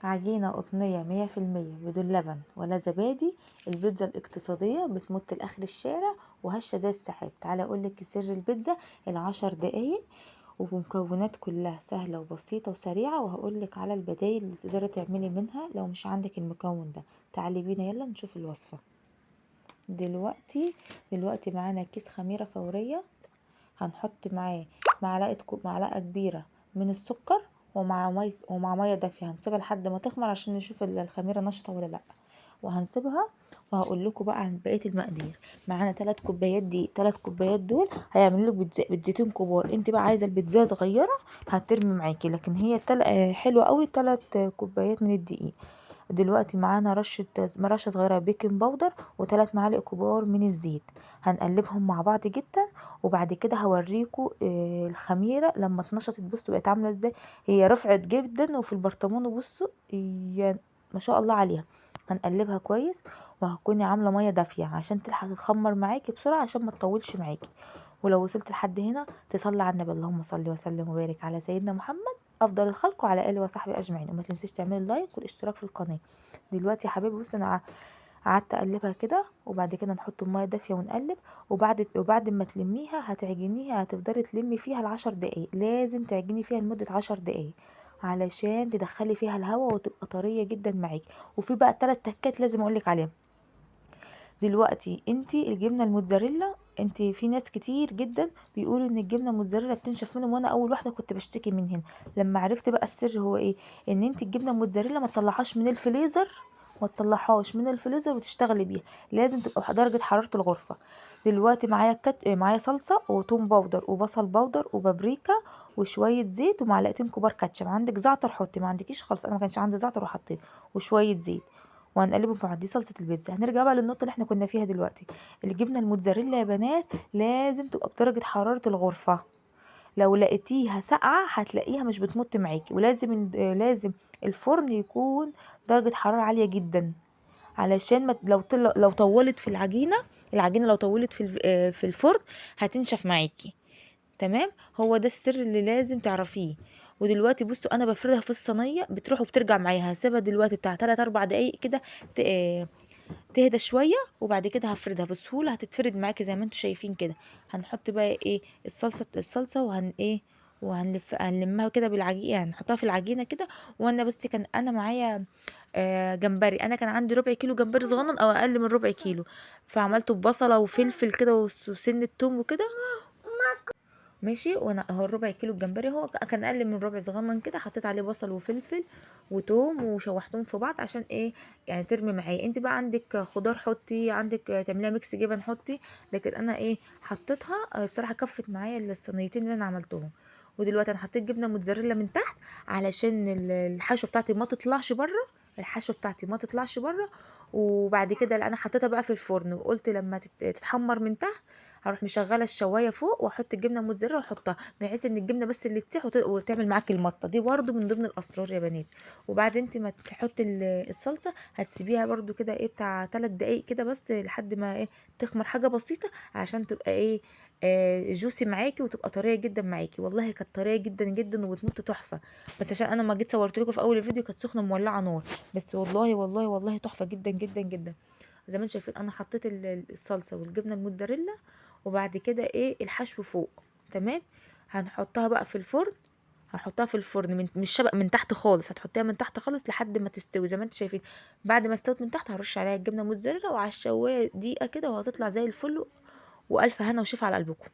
عجينة قطنية 100% بدون لبن ولا زبادي. البيتزا الاقتصادية بتمط لآخر الشارع وهشة زي السحاب. تعالى أقولك سر البيتزا ال10 دقايق، ومكونات كلها سهلة وبسيطة وسريعة، وهقولك على البدايل اللي تقدري تعملي منها لو مش عندك المكون ده. تعالي بينا يلا نشوف الوصفة. دلوقتي معانا كيس خميرة فورية، هنحط معاه معلقة كبيرة من السكر ومع مية دافية. هنسيبها لحد ما تخمر عشان نشوف الخميرة نشطة ولا لا، وهنسيبها وهقول لكم بقى عن بقية المقادير. معانا 3 كوبايات دقيق، 3 كوبايات دول هيعملوا لك بيتزتين كبار. انت بقى عايزه البيتزا صغيرة هترمي معاكي، لكن هي حلوة قوي 3 كوبايات من الدقيق. دلوقتي معانا رشه صغيرة baking powder وثلاث معالق كبار من الزيت، هنقلبهم مع بعض جدا. وبعد كده هوريكم الخميره لما اتنشطت، بصوا بقت عامله ازاي، هي رفعت جدا وفي البرطمان، وبصوا هي ما شاء الله عليها. هنقلبها كويس، وهتكوني عامله مية دافيه عشان تلحق تتخمر معاكي بسرعة عشان ما تطولش معاكي. ولو وصلت لحد هنا تصلي على النبي، اللهم صل وسلم وبارك على سيدنا محمد افضل الخلق وعلى اله وصحبه اجمعين. وما تنسيش تعملي لايك والاشتراك في القناة. دلوقتي يا حبايبي بصوا انا قعدت اقلبها كده، وبعد كده نحط المية دافيه ونقلب. وبعد ما تلميها هتعجنيها، هتفضلي تلمي فيها ال10 دقايق، لازم تعجني فيها لمدة 10 دقايق علشان تدخلي فيها الهواء وتبقى طرية جدا معاكي. وفي بقى 3 تكات لازم اقولك عليهم. دلوقتي انتي الجبنة الموتزاريلا، انتي في ناس كتير جدا بيقولوا ان الجبنة الموتزاريلا بتنشف منهم، وانا اول واحدة كنت بشتكي من هنا. لما عرفت بقى السر هو ايه، ان انتي الجبنة الموتزاريلا ما تطلعهاش من الفريزر، ما تطلعهاش من الفريزر وتشتغلي بيها، لازم تبقى درجه حرارة الغرفة. دلوقتي معايا صلصه وتوم powder وبصل powder وبابريكا وشوية زيت ومعلقتين كبار كاتشب. عندك زعتر حطي، ما عندكيش خالص، انا ما كانش عندي زعتر وحطيت، وشوية زيت، وهنقلبهم في بعض. دي صلصه البيتزا. هنرجع بقى للنقطة اللي احنا كنا فيها دلوقتي. الجبنة الموتزاريلا يا بنات لازم تبقى بدرجة حرارة الغرفة، لو لقيتيها ساقعه هتلاقيها مش بتمط معاكي. ولازم لازم الفرن يكون درجه حرارة عالية جدا، علشان ما لو طولت في العجينة، العجينة لو طولت في الفرن هتنشف معاكي. تمام، هو ده السر اللي لازم تعرفيه. ودلوقتي بصوا انا بفردها في الصينية، بتروح وبترجع معايا. هسيبها دلوقتي بتاع 3 4 دقايق كده تهدى شوية، وبعد كده هفردها بسهولة، هتتفرد معاكي زي ما انتم شايفين كده. هنحط بقى ايه الصلصه وهن ايه وهنلف هنلمها كده بالعجينه، يعني نحطها في العجينة كده. وانا بس كان انا معايا جمبري، انا كان عندي ربع كيلو جمبري صغنن او اقل من ربع كيلو، فعملته ببصله وفلفل كده وسنة توم وكده ماشي. وانا اهو الربع كيلو الجمبري هو كان اقل من ربع صغنن كده، حطيت عليه بصل وفلفل وتوم وشوحتهم في بعض عشان ايه يعني ترمي معايا. انت بقى عندك خضار حطي، عندك تعمليها mix جبن حطي، لكن انا ايه حطيتها بصراحة كفت معايا الصينيتين اللي انا عملتهم. ودلوقتي انا حطيت جبنه موتزاريلا من تحت علشان الحشوه بتاعتي ما تطلعش بره، الحشوه بتاعتي ما تطلعش بره. وبعد كده انا حطيتها بقى في الفرن، وقلت لما تتحمر من تحت هروح مشغله الشوايه فوق واحط الجبنة الموتزاريلا واحطها، بحيث ان الجبنة بس اللي تسيح وتعمل معاكي المطه دي. برده من ضمن الاسرار يا بنات. وبعد انت ما تحطي الصلصه هتسيبيها برده كده ايه بتاع 3 دقايق كده بس لحد ما ايه تخمر حاجة بسيطة، عشان تبقى ايه juicy معاكي وتبقى طرية جدا معاكي. والله كانت طرية جدا جدا وبتمط تحفة، بس عشان انا ما جيت صورت لكم في اول الفيديو كانت سخنة مولعه نار، بس والله والله والله تحفة جدا جدا جدا. زي ما انتم شايفين انا حطيت الصلصه والجبنه الموتزاريلا، وبعد كده ايه الحشو فوق. تمام، هنحطها بقى في الفرن، هحطها في الفرن من الشبك من تحت خالص، هتحطيها من تحت خالص لحد ما تستوي زي ما انتم شايفين. بعد ما استوت من تحت هرش عليها الجبنة الموتزاريلا وعلى الشوايه دقيقة كده، وهتطلع زي الفل. والف هنا وشفا على قلبكم.